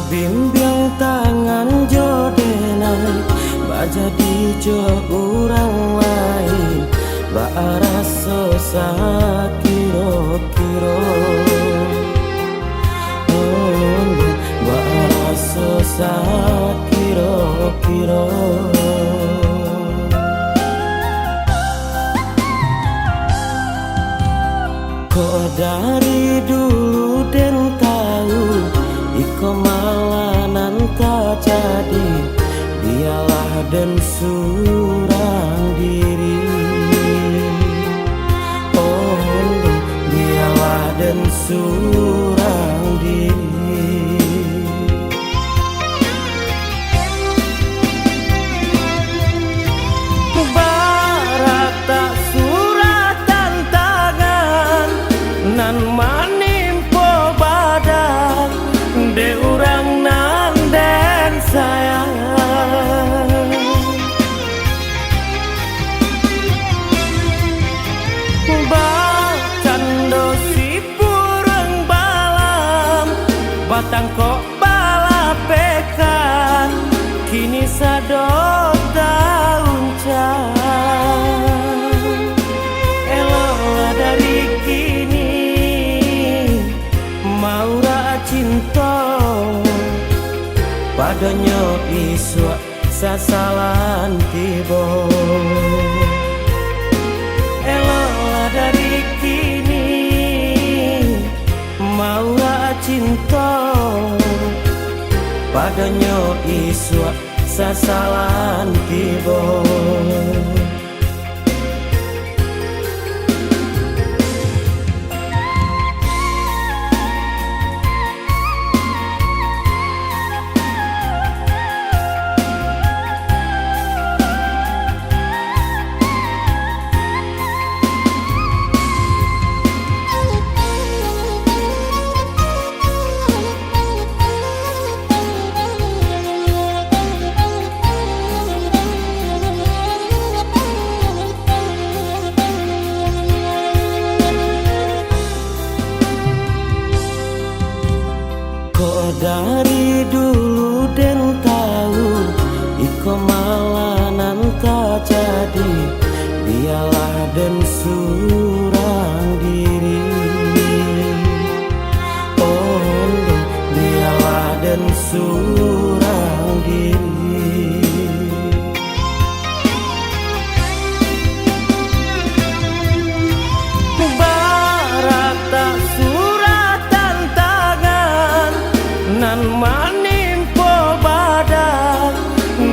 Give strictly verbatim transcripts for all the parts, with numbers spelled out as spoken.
Bimbiang tangan jo denai, bajadi jo urang lain, baa raso sakiro-kiro. Oh, baa raso sakiro-kiro. Kok dari dulu den tahu, iko malah nan tajadi, bialah den surang diri. Oh, bialah den surang diri. Baratak suratan tangan nan manimpo badan dek urang nan den sayang. Bacando sipuruang balam, batangkok balapekan, kini sado tauncang. Eloklah dari kini, maurak cinto, padonyo isuak sasalan tibo. Eloklah dari kini, maurak cinto, padonyo isuak sasalan tibo. Kok dari dulu den tahu, iko malah nan tajadi, bialah den surang diri. Oh, bialah den surang diri. Baratak suratan tangan nan manimpo badan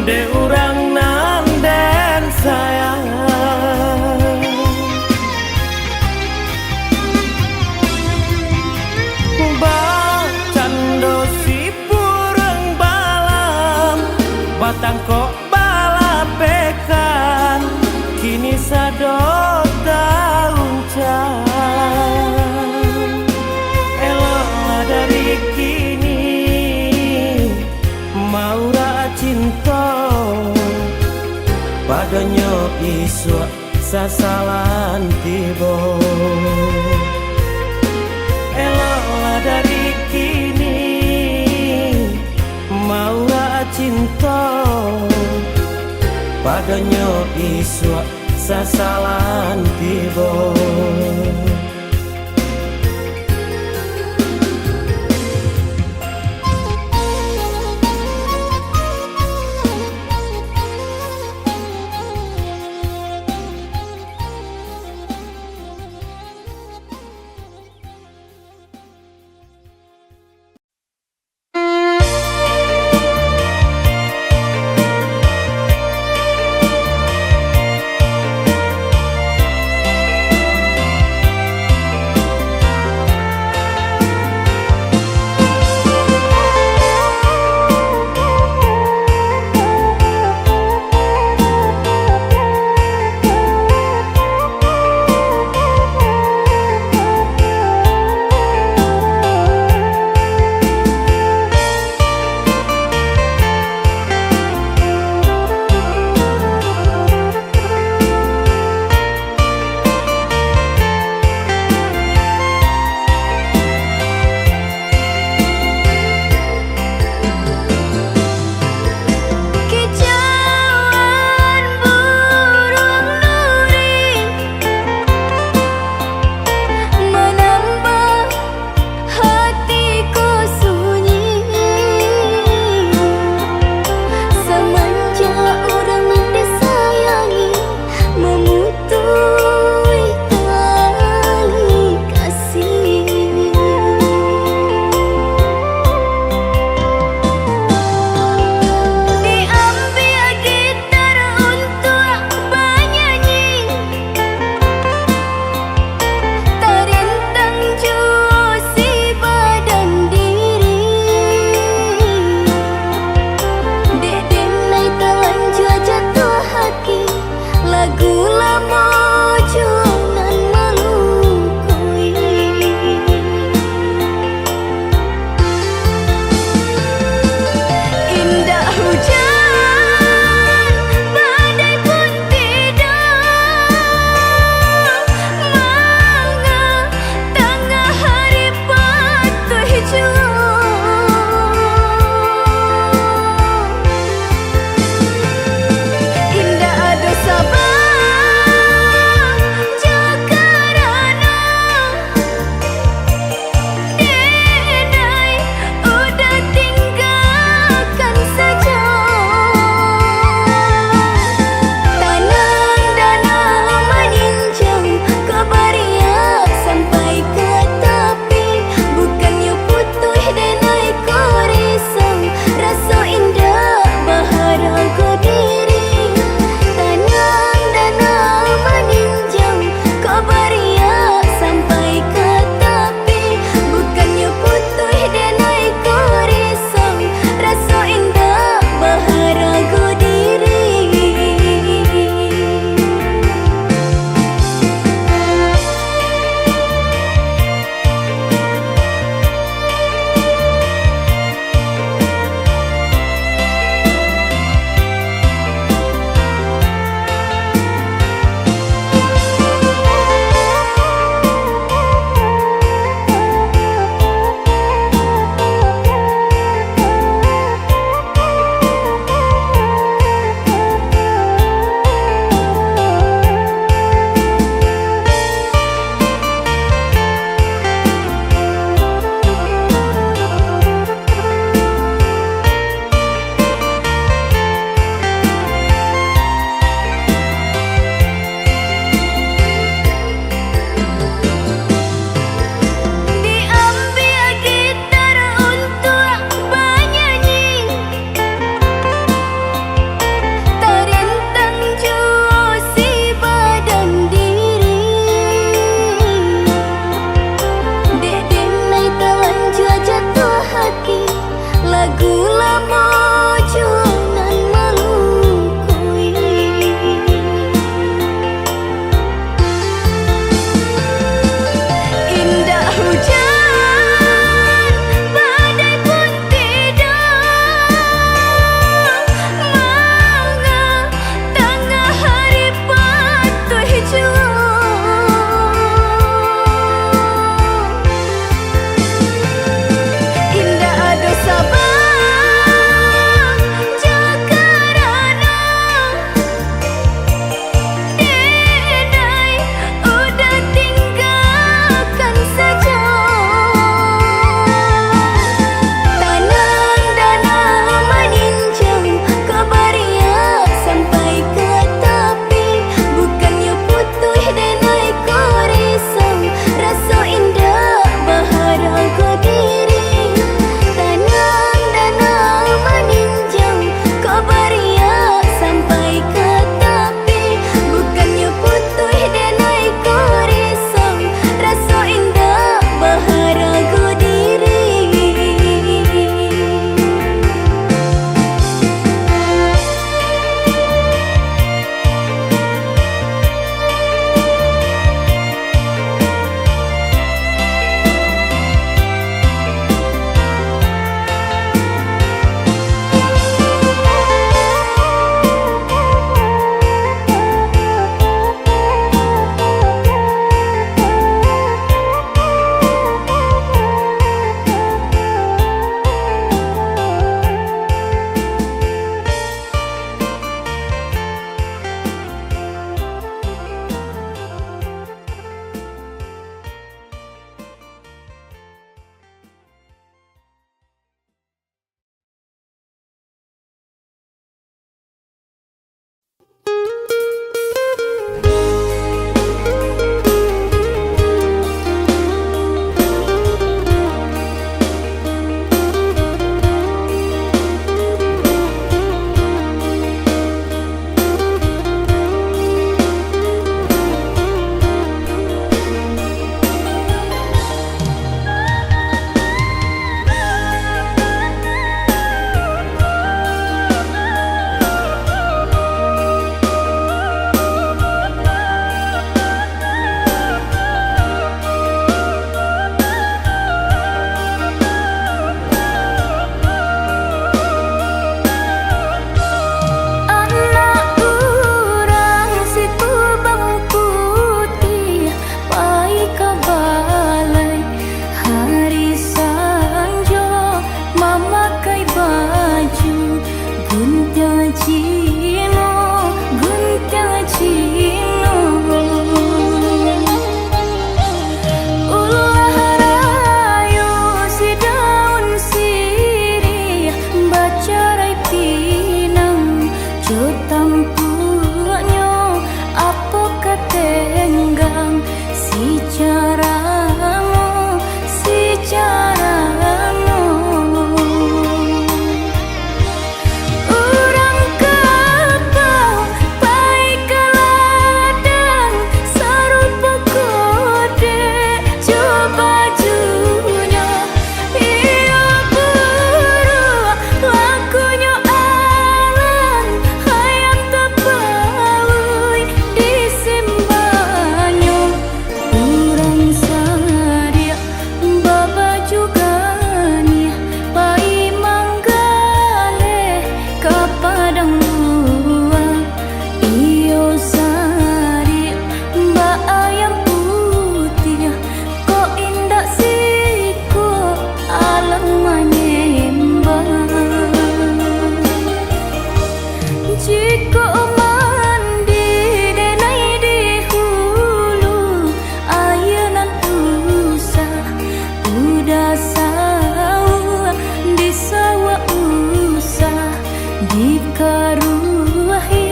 dek urang nan den sayang. Bacando sipuruang balam, batangkok balapekan, kini sado tauncang. Eloklah dari kini, maurak cinto, padonyo isuak sasalan tibo. Eloklah dari kini, maurak cinto, padonyo isuak sasalan tibo. Dasau disawak usah, dikaruahi,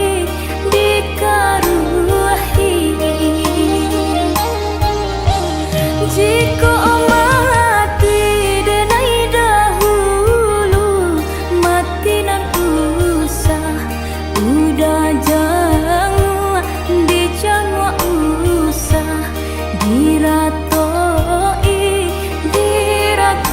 dikaruahi. Jikok mati denai dahulu, mati nan usah, udah janguak dicanguak usah, diratoi, diratoi.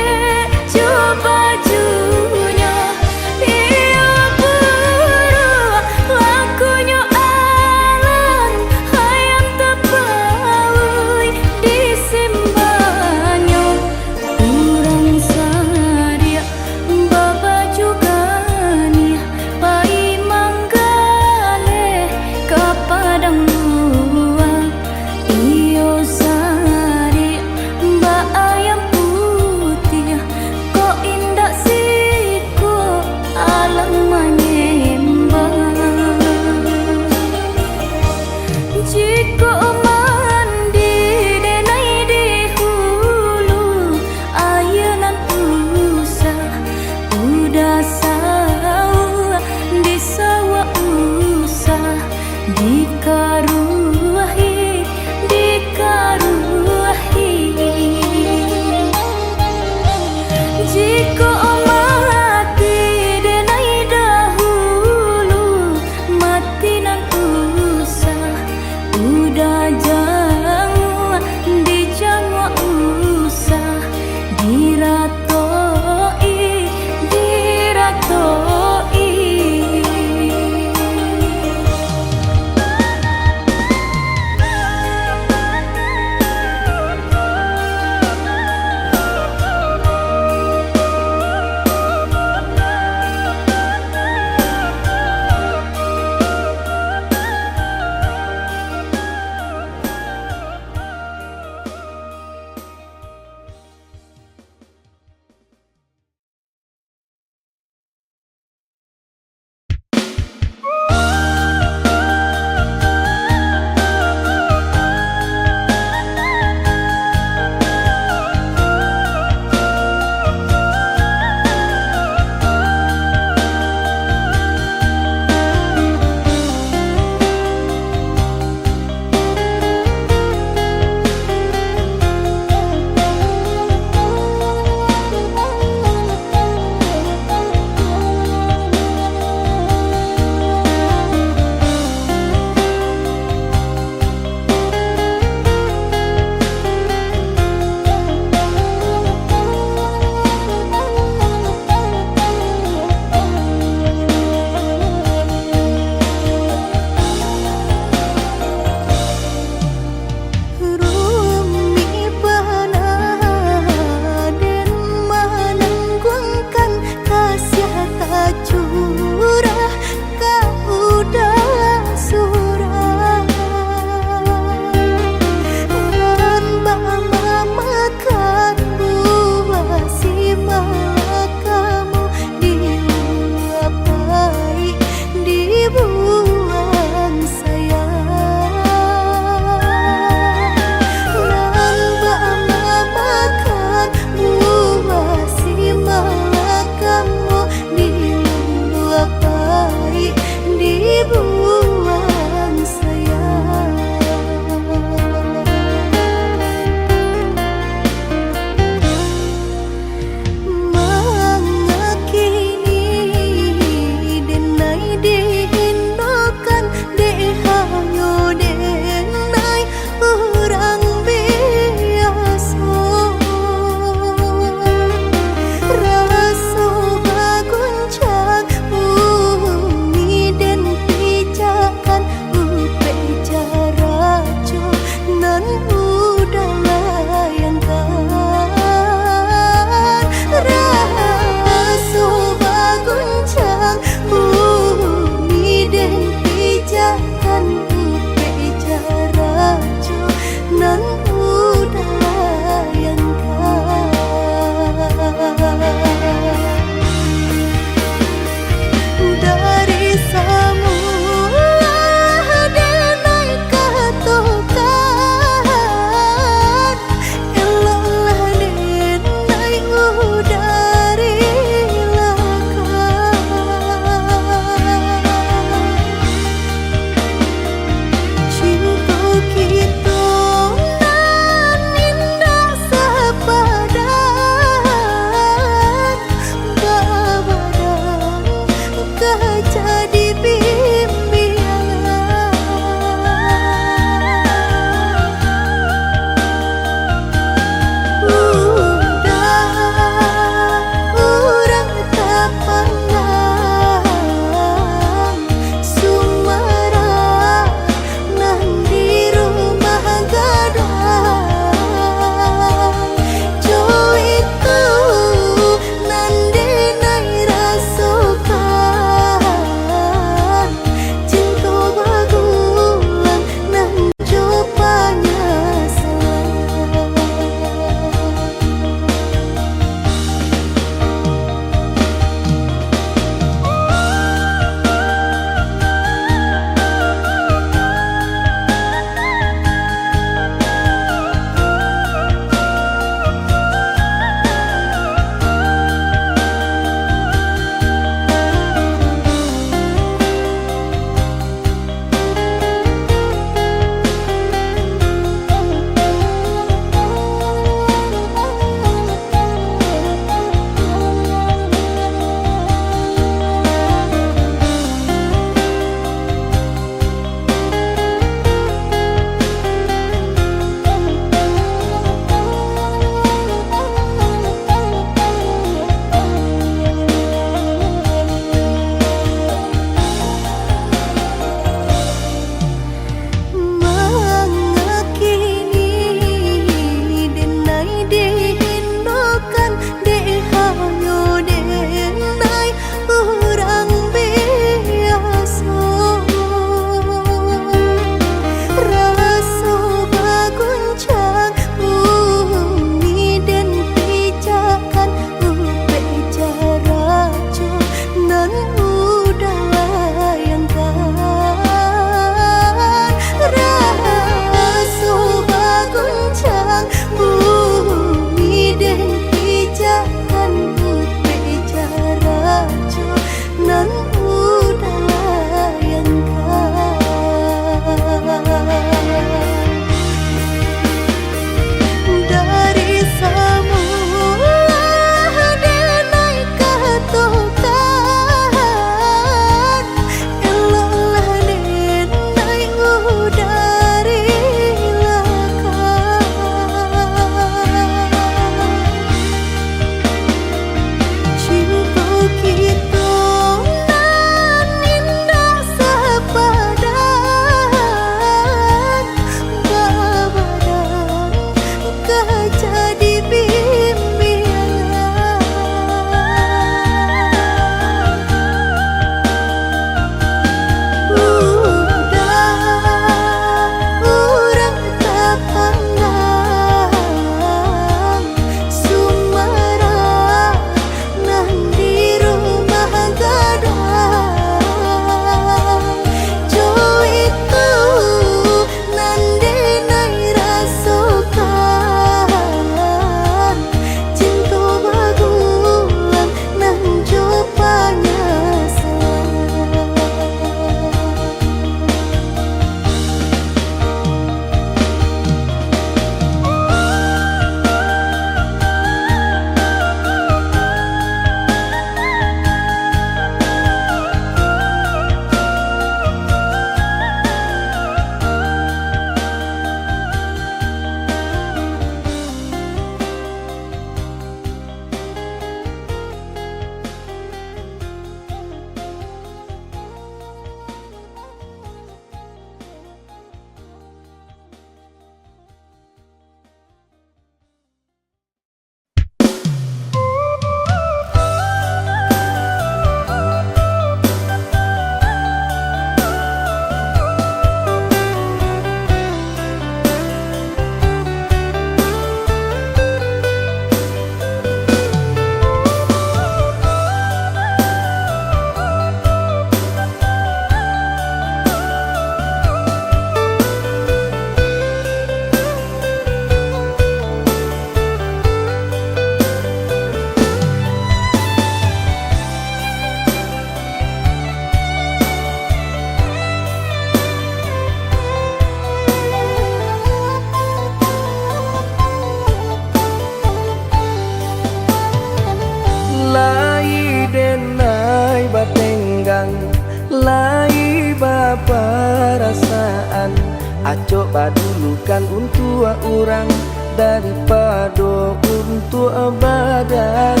Parasaan acok badulukan untuak urang daripado untuak badan.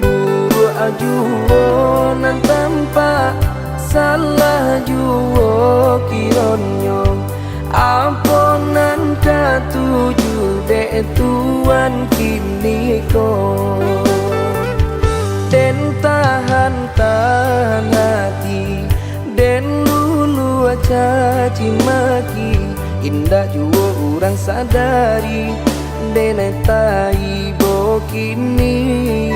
Buruak juo nan tampak, salah juo kironyo. Apo nan ka tuju dek Tuan kiniko? Den tahan-tahan ati, den luluah caci maki, indak juo urang sadari, den taibo kini.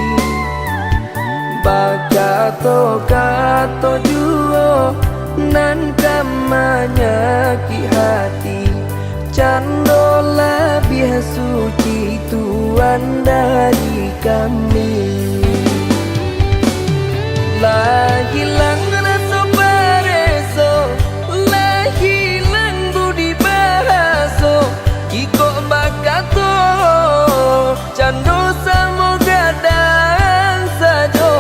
Bakato-kato juo nan ka manyakik hati, cando labiah suci Tuan dari kami. Lah hilang raso pareso, lah hilang budi bahaso, jikok bakato, cando samo gadang sajo.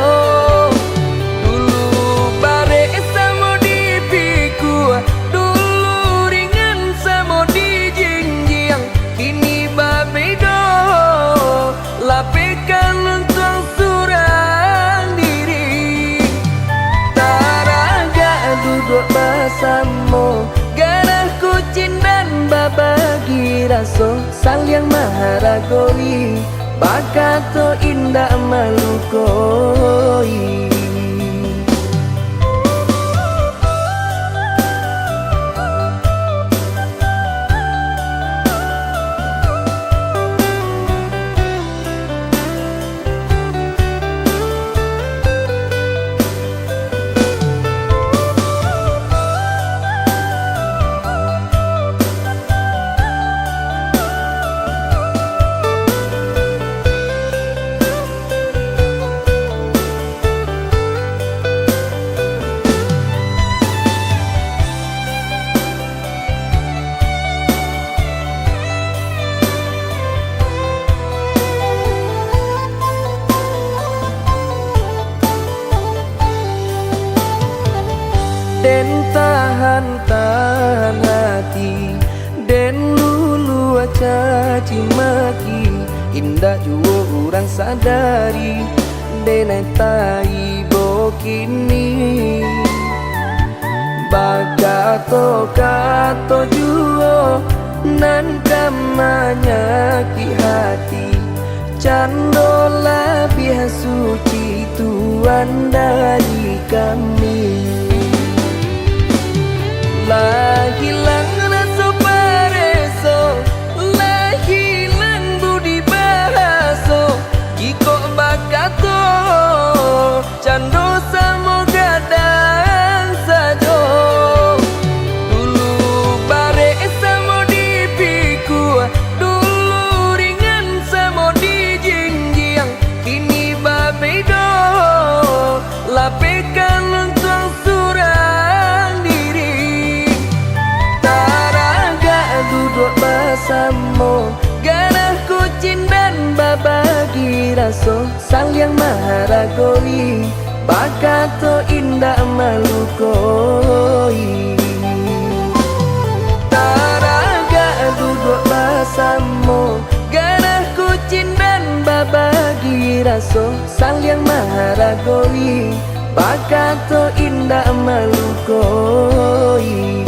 Dulu barek samo dipikua, dulu ringan samo dijinjiang, kini babedo, lapehkan untuang surang diri. Taragak duduak basamo, garah kucindan babagi raso, saliang maharagoi, bakato indak malukoi. Den tahan-tahan hati, den luluah caci maki, indak juo urang sadari, den taibo kini. Bakato-kato juo nan ka manyakik hati, cando labiah suci Tuan dari kami. Lah hilang raso pareso, lah hilang budi bahaso, jikok bakato, cando samo gadang sajo. Dulu barek samo dipikua, dulu ringan samo dijinjiang, kini babedo, lapehkan untuang surang diri. Taragak duduak basamo, garah kucindan babagi raso, saliang maharagoi, bakato indak malukoi. Taragak duduak basamo, garah kucindan babagi raso, saliang maharagoi, bakato indak malukoi.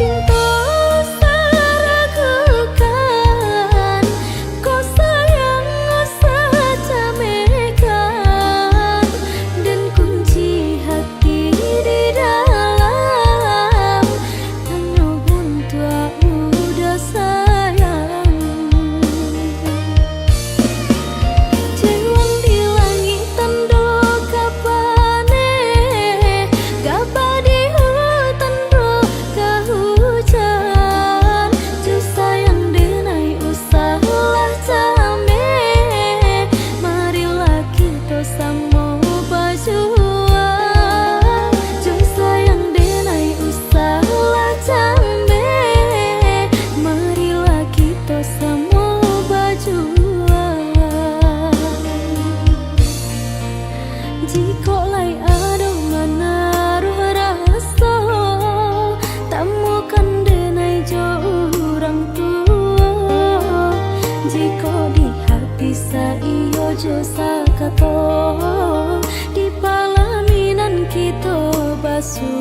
Cinto usah ragukan, ko sayang usah camehkan, den kunci hati di dalam, tanyo buntuak mudo sayang. Cuang di langik tando ka paneh, gabah di hutan ro ka hujan. Jo sayang denai usahlah cameh, marilah kito samo bajuang. Jo sayang denai usahlah cameh, marilah kito samo bajuang. Jikok lai ado manaruah raso, tamukan denai jo urang tuo. Jikok di hati saiyo jo sakato, di palaminan kito basuo.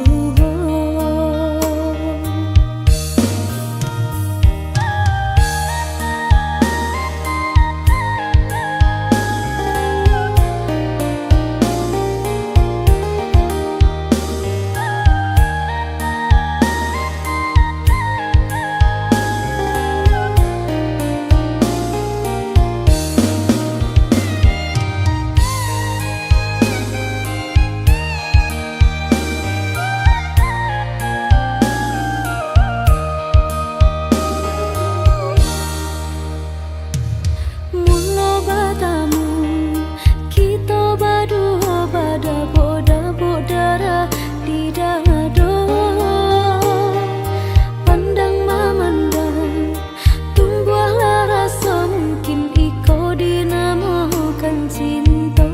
Mulo batamu, kito baduo badabok-dabok darah di dado. Pandang mamandang, tumbuahlah raso, mungkin iko dinamokan cinto.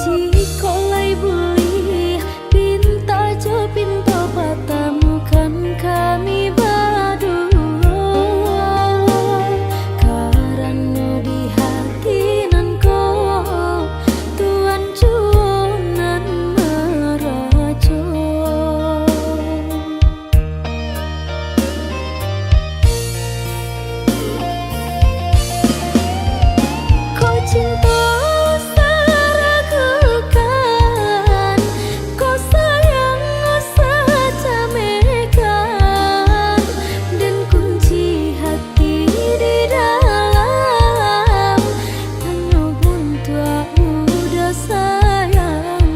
Jikok lai buliah, pinta jo pinto patamukan kami baduo. Karano di hati nan ko, Tuhan juo nan marajo. Ko cinto usah ragukan, ko sayang usah camehkan, den kunci hati di dalam, tanyo buntuak mudo sayang.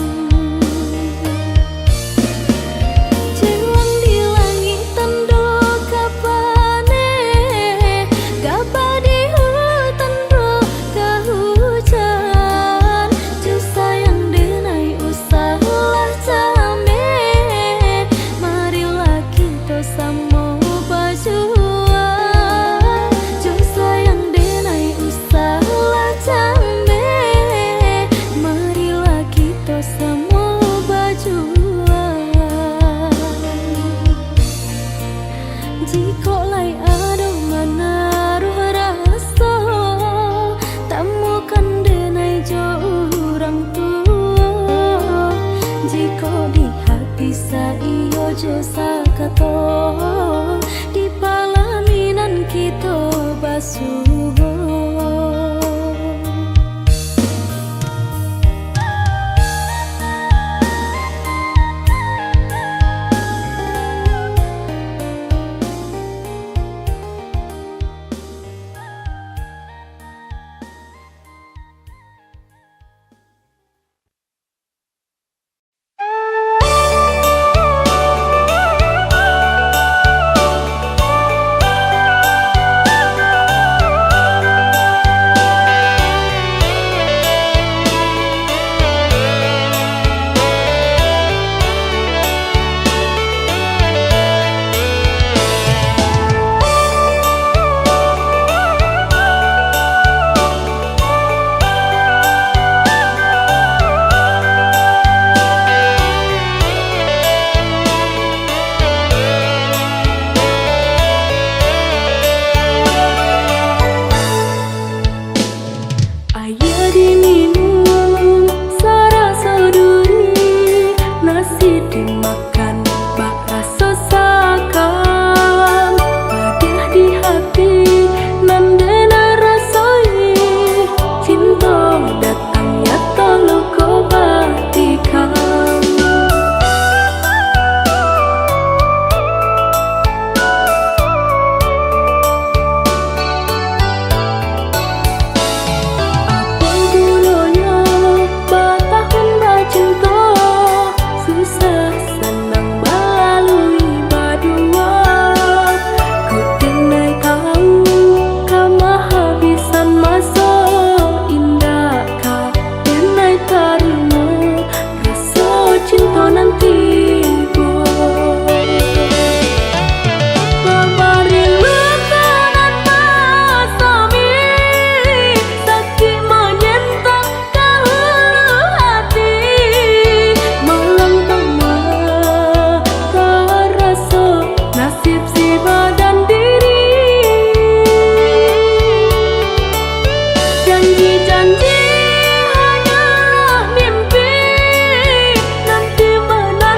Cuang di langik tando ka paneh, gabah di hutan ro ka hujan. Jo sayang denai usahlah cameh, marilah kito samo bajuang. Jo sayang denai usahlah cameh, marilah kito samo bajuang. Jikok lai ado manaruah raso, tamukan denai jo urang tuo. Jikok di hati saiyo jo sakato, di palaminan kito basuo. nan tibo. Babari luko nan masami, sakik manyentak ka hulu ati. Malam tangah taraso nasib si badan diri. Janji-janji hanyolah mimpi, nanti mana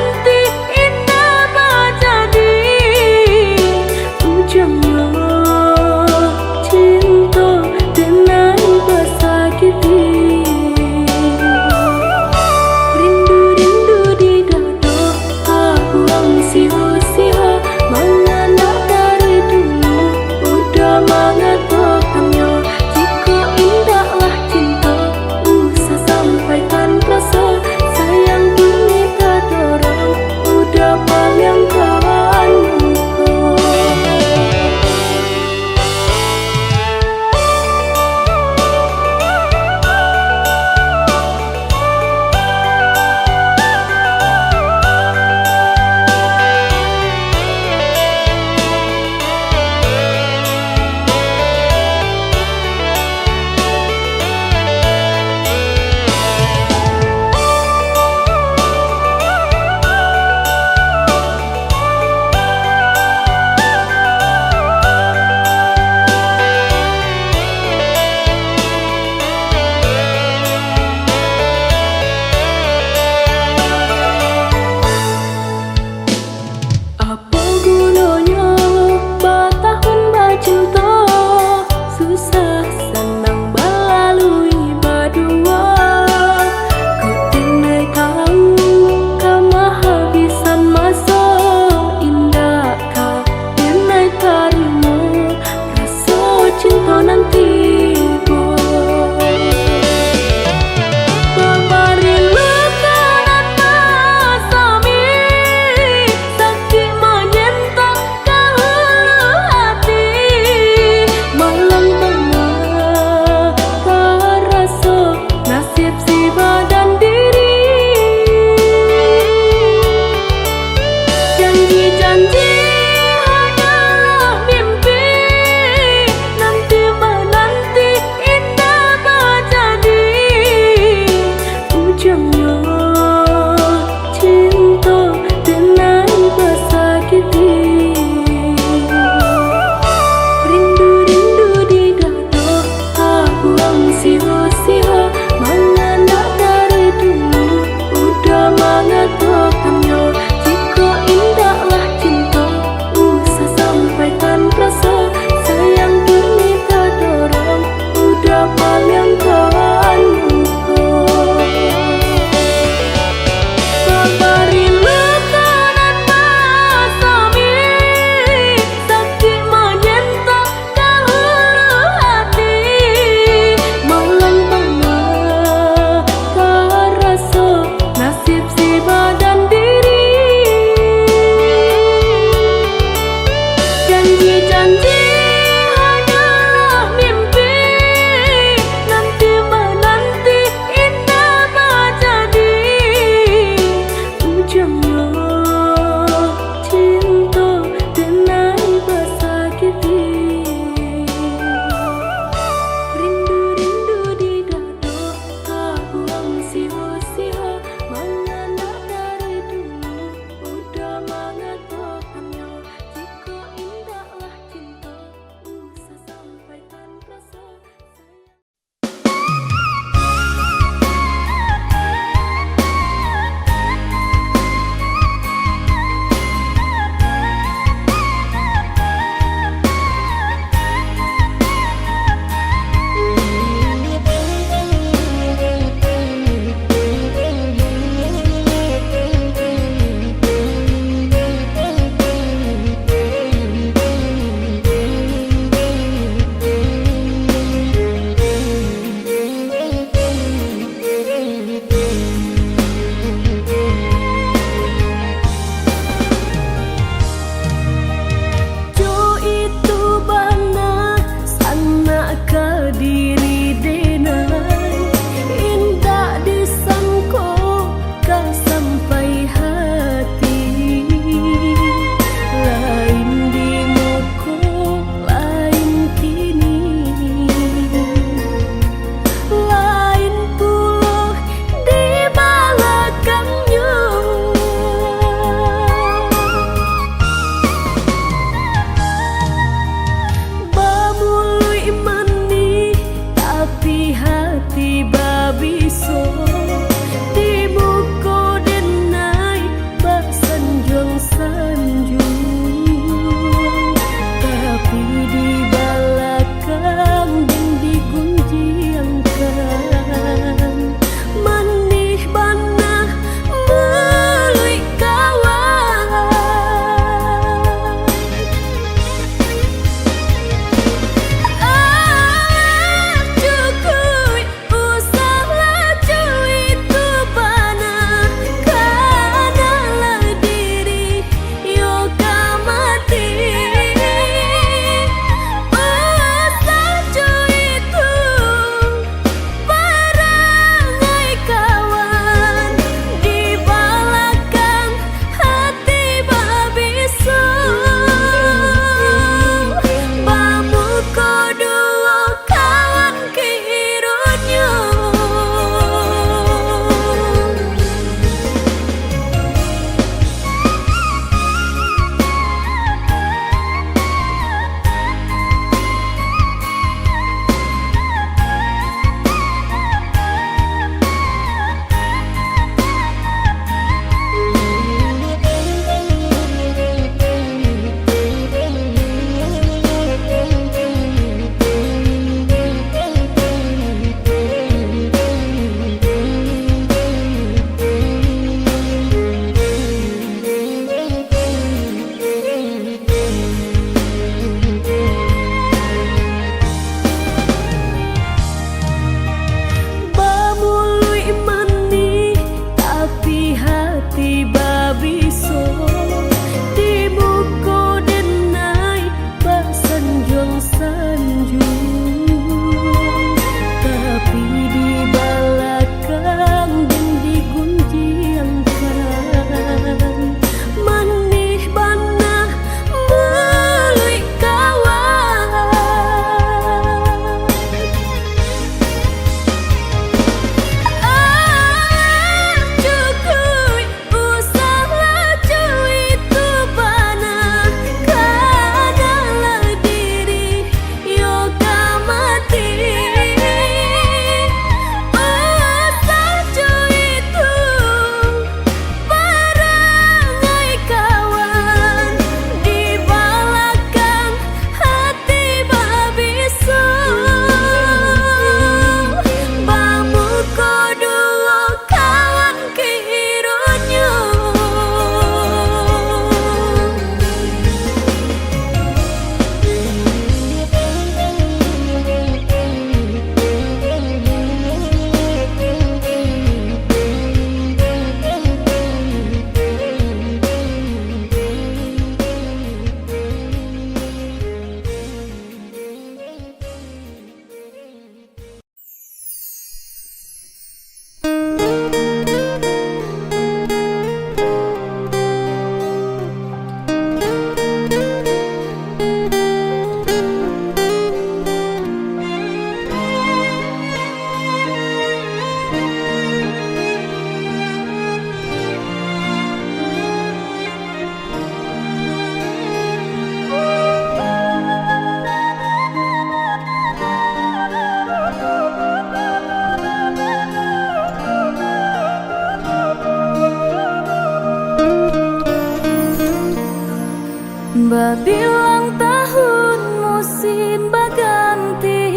Bilang tahun musim baganti,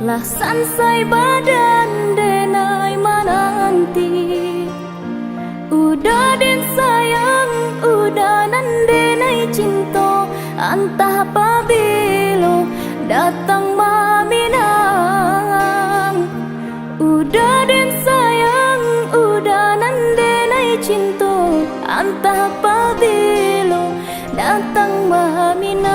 lah sansai badan denai mananti. Uda den sayang, uda nan denai cinto, antah pabilo datang maminang. Uda den sayang, uda nan denai cinto, antah pabilo datang maminang.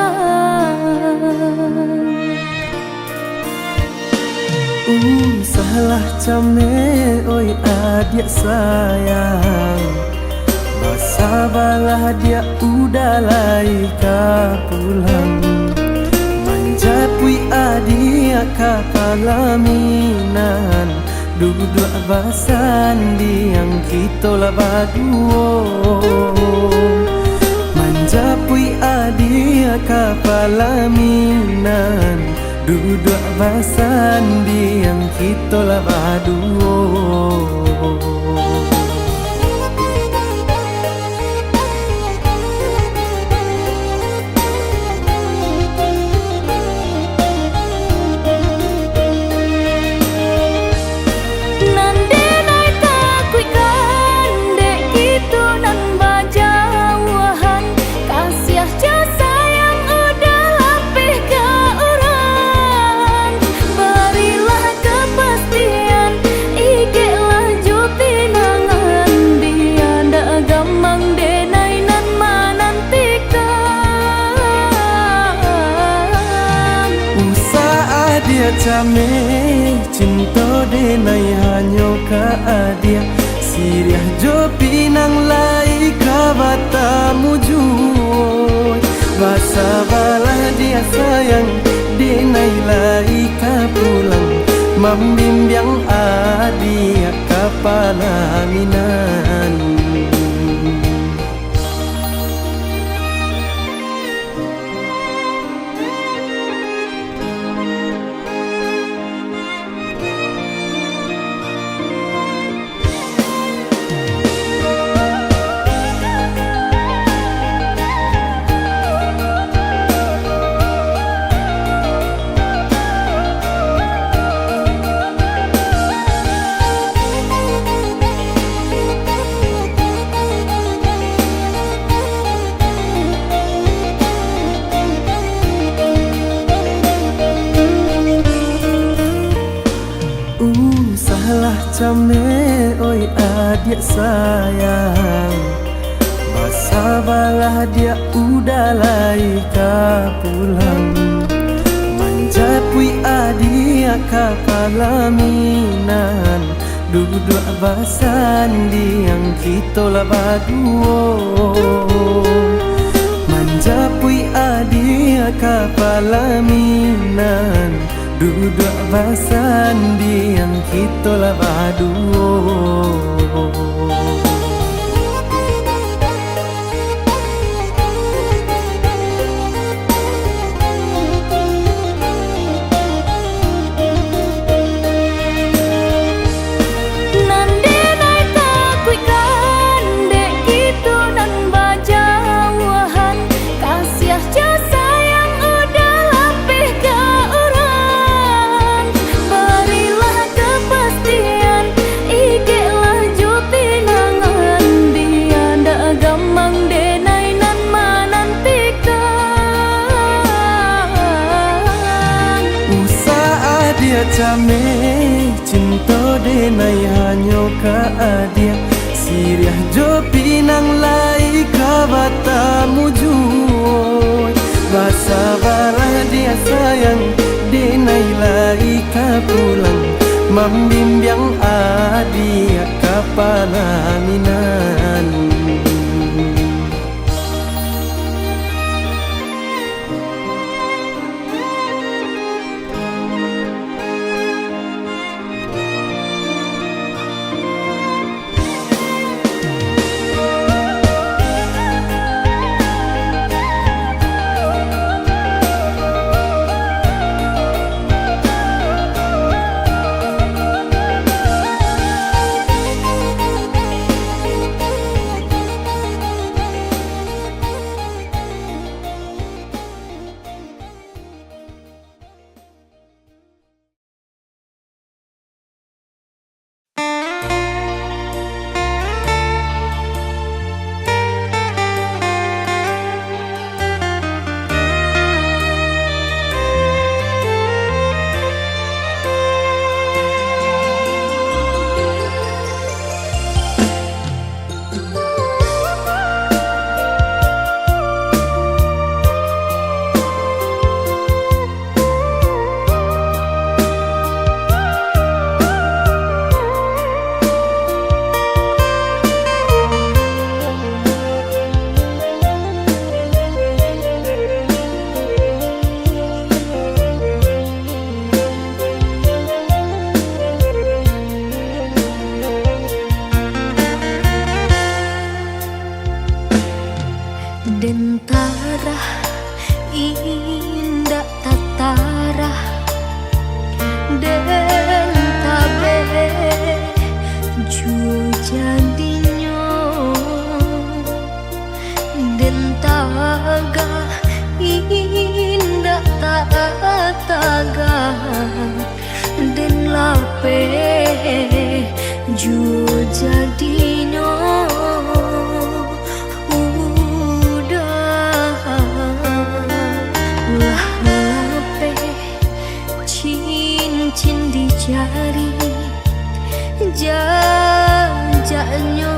Usahlah cameh, oi adiak sayang, basabalah diak uda lai ka pulang. Manjapuik adiak ka palaminan, duduak basandiang kito lah baduo. Manjapuik adiak ka palaminan, duduak basandiang kito lah baduo. Nan denai takuikkan, dek kito nan bajauahan, kasiah jo sayang uda lapeh ka urang. Barilah kapastian, igeklah jo pinangan, bia ndak gamang denai nan manantikan. Usah adiak cameh, cinto denai hanyo ka adiak, siriah jo pinang lai ka batamu juo. Basabalah diak sayang, denai lai ka pulang, mambimbiang adiak ka palaminan. Usahlah cameh, oi adiak sayang, basabalah diak uda lai ka pulang. Manjapuik adiak ka palaminan, duduak basandiang kito lah baduo. Manjapuik adiak ka palaminan, duduak basandiang kito lah baduo. Nan denai takuikkan, dek kito nan bajauahan, kasiah jo sayang uda lapeh ka urang. Barilah kapastian, igeklah jo pinangan, bia ndak gamang denai nan manantikan. Usah adiak cameh, cinto denai hanyo ka adiak, siriah jo pinang lai ka batamu juo. Basabalah diak sayang, denai lai ka pulang, mambimbiang adiak ka palaminan. Den tarah indak tatarah, den tabeh juo jadinyo, den tagah indak tatagah, den lapeh juo jadinyo. Udah lah lapeh cincin di jari, jajaknyo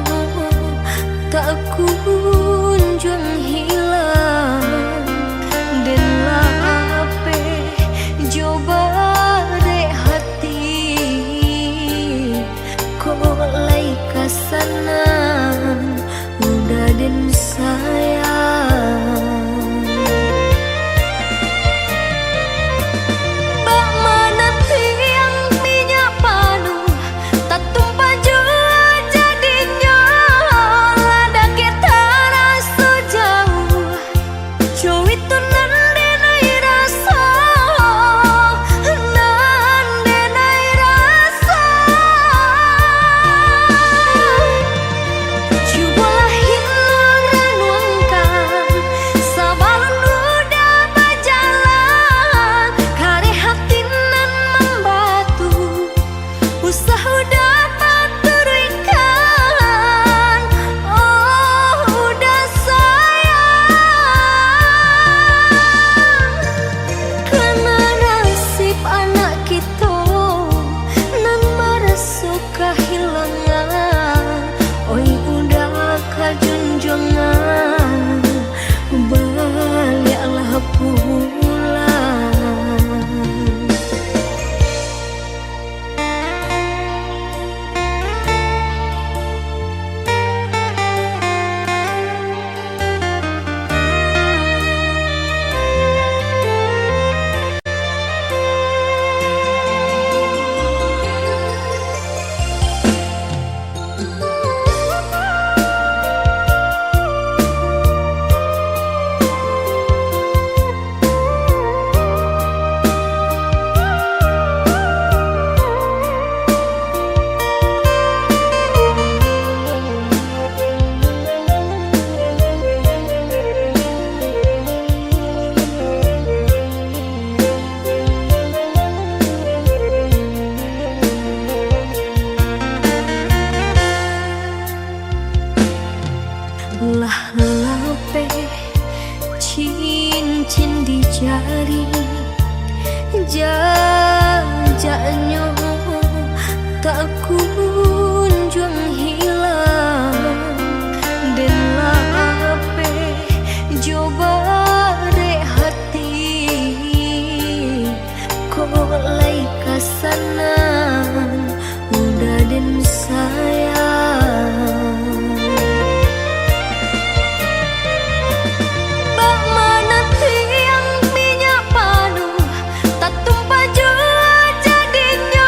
tak kunjuang hilang. Den lapeh jo barek hati, kok lai ka sanan, udah den sayang. Bak mana tiang minyak panuah, tatumpah juo jadinyo, lah dakek taraso jauah. Cuit tu nan den ai raso, nan den ai raso. Cubolah inyo ranuangkan, sabalun udah bajalan, kareh hati nan mambatu. Usah udah paturuikan, oh, udah sayang. Karena nasib anak kito nan maraso kahilangan, oi, udah ka junjuangan, baliaklah pulang. Lah lapeh cincin di jari, jajaknyo tak kunjuang hilang. Den lapeh jo barek hati, kok lai ka sanan, udah den sayang. Bak mana tiang minyak panuah, tatumpah juo jadinyo,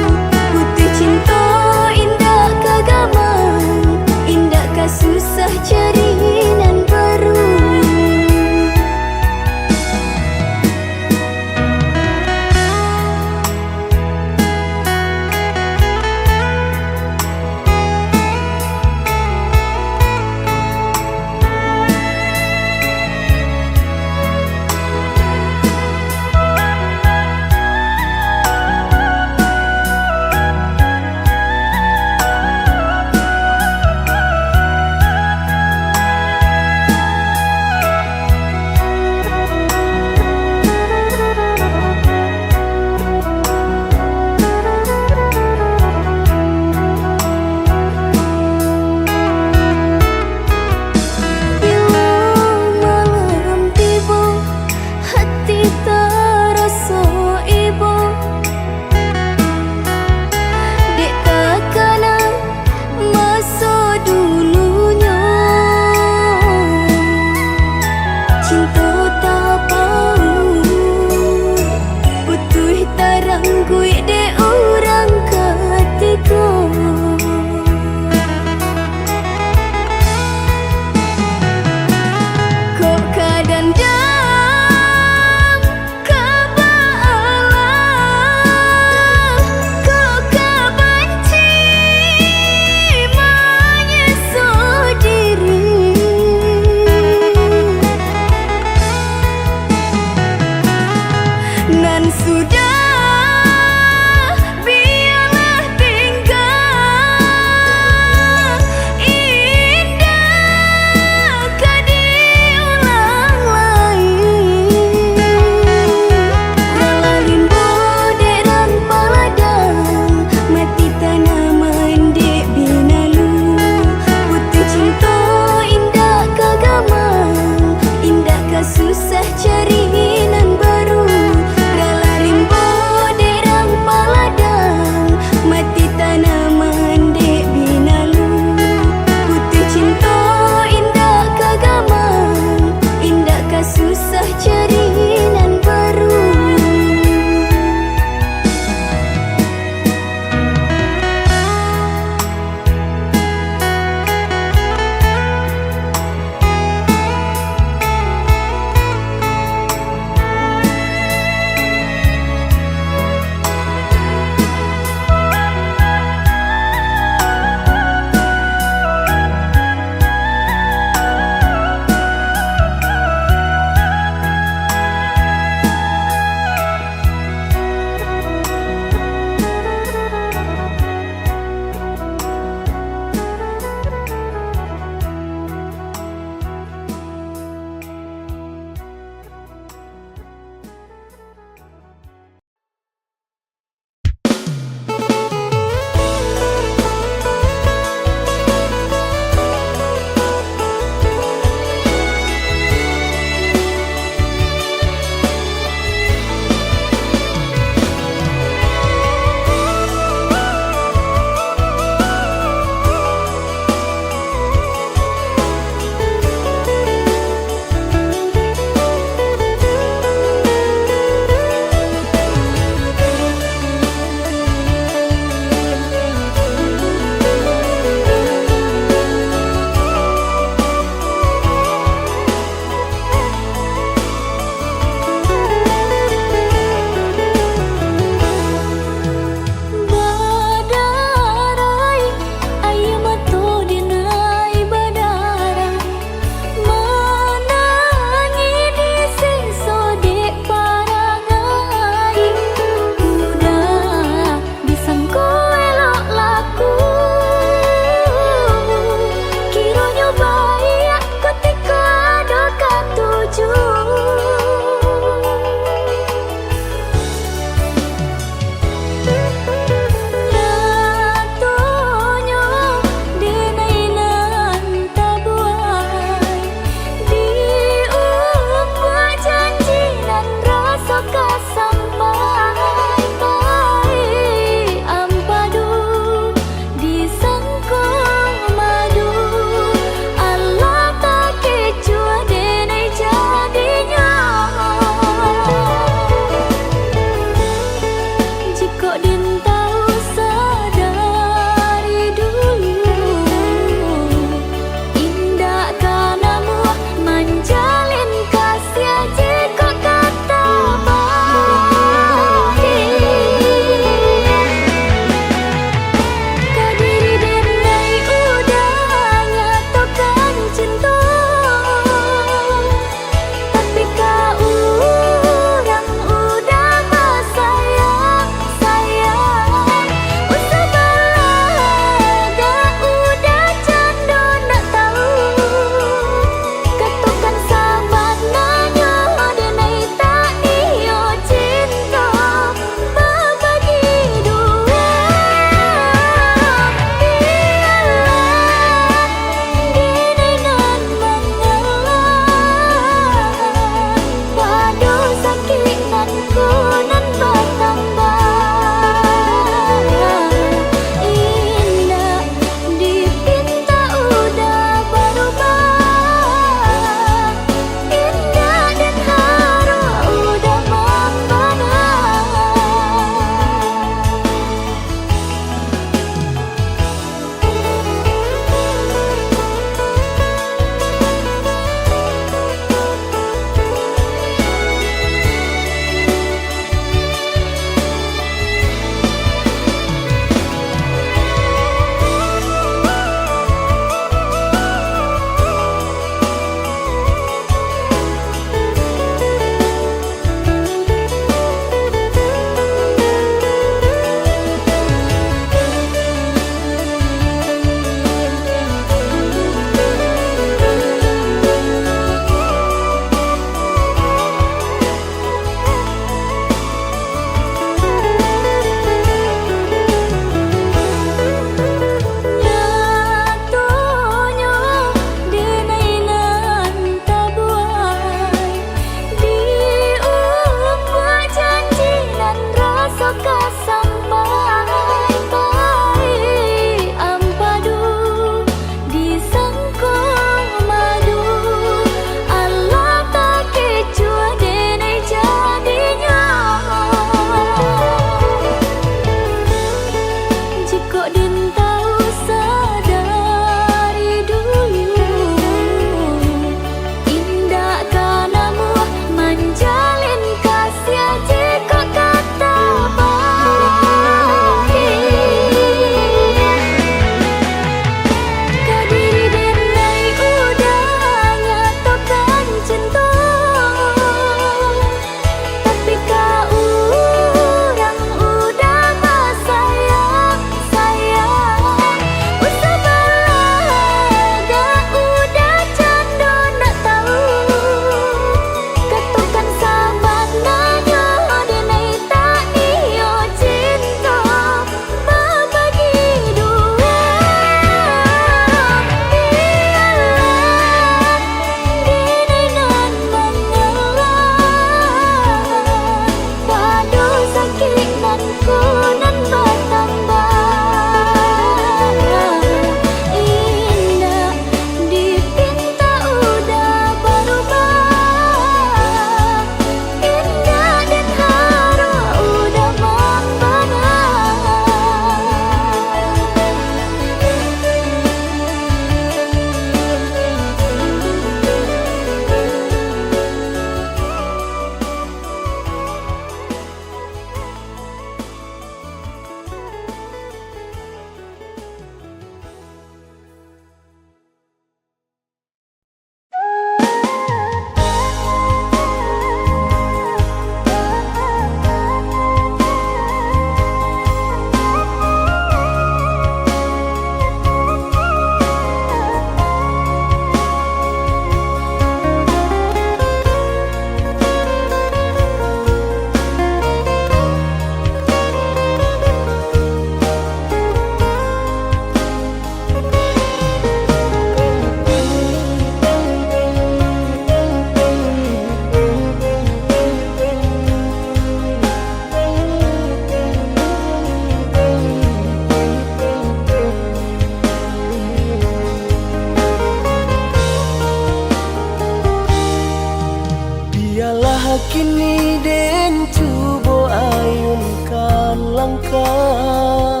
Kini den cubo ayunkan langkah,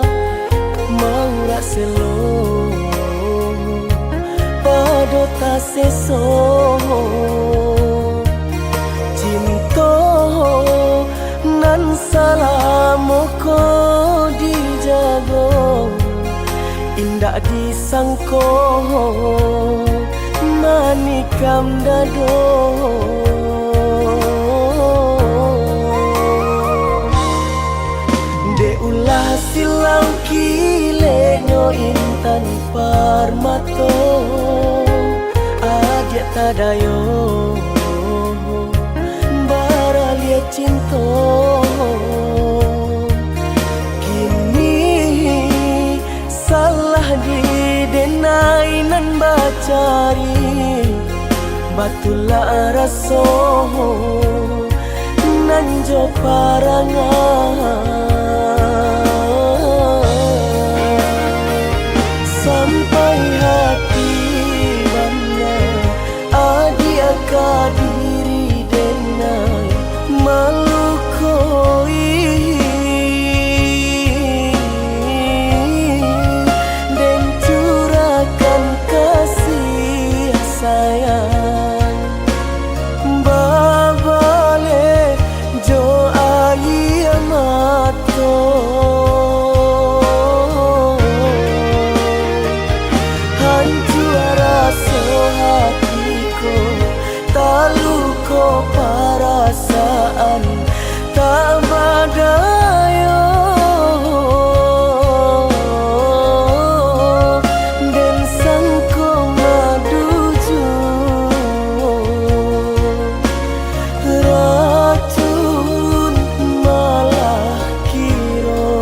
maurak selo, pado taseso. Cinto nan salamo ko dijago, indak disangko manikam dado. Dek ulah silau kileknyo intan parmato, adiak tadayo baralia cinto. Kini salah di denai nan bacari, batulak raso nan jo parangai. Sampai hati bana adiak ka diri denai malukoi. Den curahkan kasih sayang babaleh jo aia mato. Hancua raso hati ko, taluko parasaan tak badayo. Den sangko madu juo, racun malah kironyo.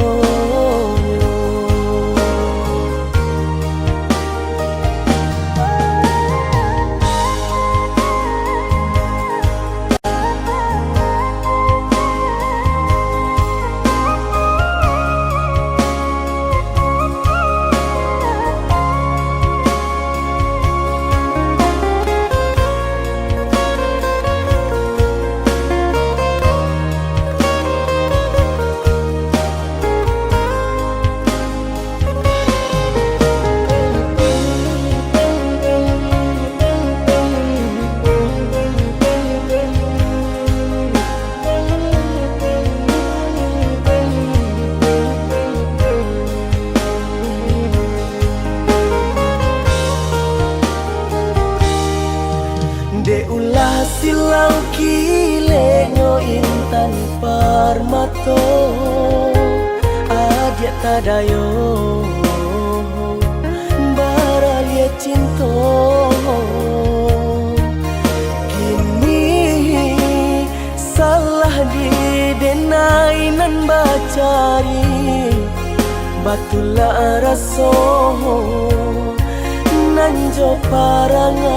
Dek ulah silau kileknyo intan parmato, adiak tadayo baralia cinto. Kini salah di denai nan bacari, batulak raso nan jo parangai.